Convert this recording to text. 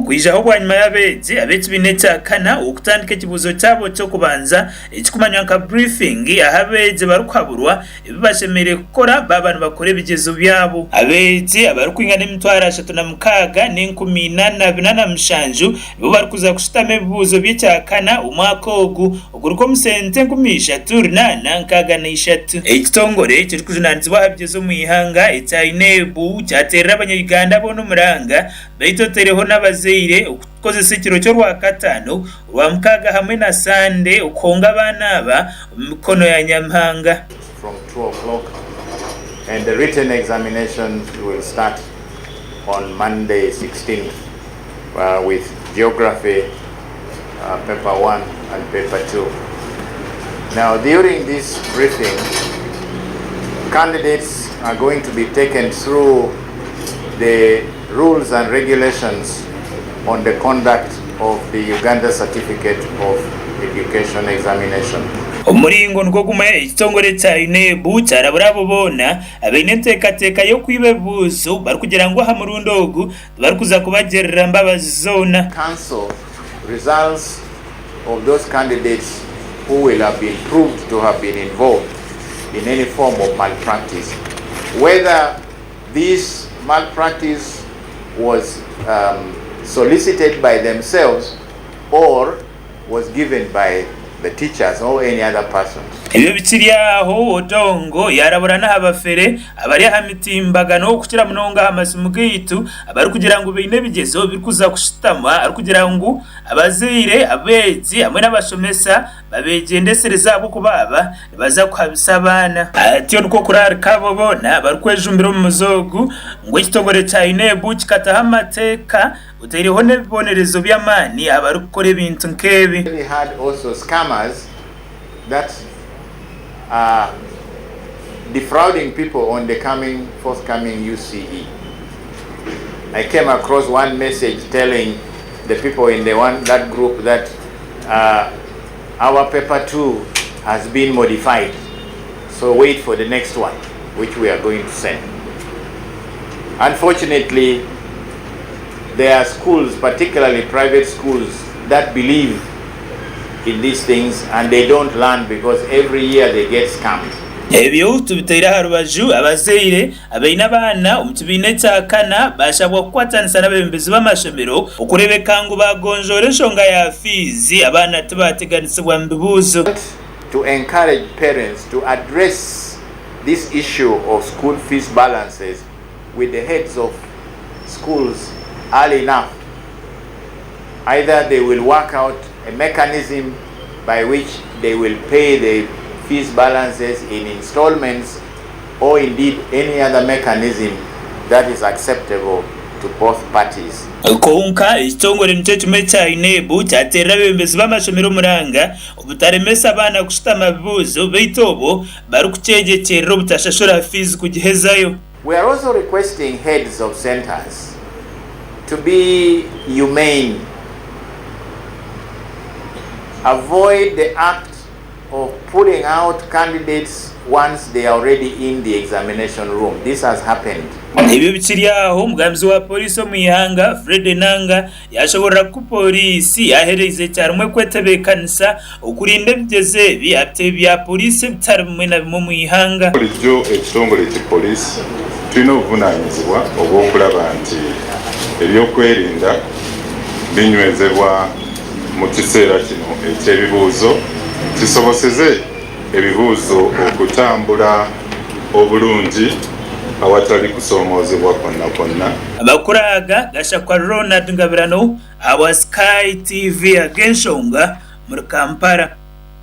Oku kwijaho bwanyima y'abeegi ab'ekibiina ekya kana okutandika ekibuuzo kyabo ky'okubanza ekikumanywa nka briefing ahu abeegi barikuhaburwa ebi bashemereire kukora baaba nibakora ebigyezo byabo. Abeegi abarikwingana 364 447 nibo barikuza kushutama ebibuuzo by'ekyakana omwaka ogu okuruga omu sente 3863. Ekitongore ekirikujunaanizibwa aha bigyezo omu ihanga ekya UNEB kyateerera abanya-Uganda boona omuranga beitu otereho n'abazaire okukozesa ekiro ky'orwakataano, orwamukaaga hamwe na Sande okuhonga abaana aba omu mikono ya Nyamuhanga. From two o'clock and the written examinations will start on Monday 16th with Geography paper one and paper two. Now during this briefing candidates are going to be taken through the rules and regulations on the conduct of the Uganda Certificate of Education Examination. Omu muringo nigwo gumwe, ekitongore kya UNEB kyarabura abo boona abaine enteekateeka y'okwiba ebibuuzo barikugira ngu aha murundi ogu tibarikuza kubagirira mbabazi zoona. Cancel results of those candidates who will have been proved to have been involved in any form of malpractice, whether this malpractice was um, solicited by themselves or was given by the teachers or any other persons. Ebyo bikiri aho, Odongo yaarabura n'aha bafere abari aha mitimbagano okukira munonga aha masimu gaitu abarikugira ngu baine ebigyezo birikuza kushutama arikugira ngu abazaire, abeegi hamwe n'abashomesa babegyendesereze ahabw'okuba aba nibaza kuhabisa abaana. Atyo nikwo kuraarika abo boona abarikwejumbira omu muze ogu ngu ekitongore kya UNEB kikataho amateeka otaireho n'ebibonerezo by'amaani aha barikukora ebintu nk'ebi. We had also scammers that are defrauding people on the coming forthcoming UCE. I came across one message telling the people in the one that group that uh, our paper 2 has been modified. So wait for the next one, which we are going to send. Unfortunately, there are schools, particularly private schools, that believe in these things and they don't learn because every year they get scammed. Ebyo tubiteire aha rubaju, abazaire abaine abaana omu kibiina ekya kana baashabwa kukwatanisa n'abeebembezi b'amashomero okureebeka ngu baagonjoora enshonga ya fiizi abaana tibaateganisibwa mu bibuuzo. To encourage parents to address this issue of school fees balances with the heads of schools early enough. Either they will work out a mechanism by which they will pay the fees balances in installments or indeed any other mechanism that is acceptable to both parties. Kwonka ekitongore nikyo kimwe ekya UNEB kyateerera abeebembezi b'amashomero omuranga obutaremesa abaana kushutama bibuuzo beitu obwo barikukyegyekyerera obutashashura fiizi kugihezayo. We are also requesting heads of centres to be humane, avoid the act of pulling out candidates once they are already in the examination room. This has happened. Ebyo bikiri aho, omugambizi wa Pooriisi omu ihanga, Fred Enanga yashoborora ku Pooriisi yahereize kyarumwe kwetebeekanisa okurinda ebigyezo ebi aha bitebe bya Pooriisi ebitari bimwe na bimwe omu ihanga. Bulijjo ekitongore ki Police tulina obuvunanyizibwa obw'okulaba nti ebyokwerinda binywezebwa mu kiseera kino eky'ebibuuzo kisoboseze ebibuuzo okutambula obulungi awatali kusoomoozebwa kwonna kwonna. Amakuru aga gashakwa Ronald Ngabirano ahabwa Sky TV ag'enshonga omuri Kampala.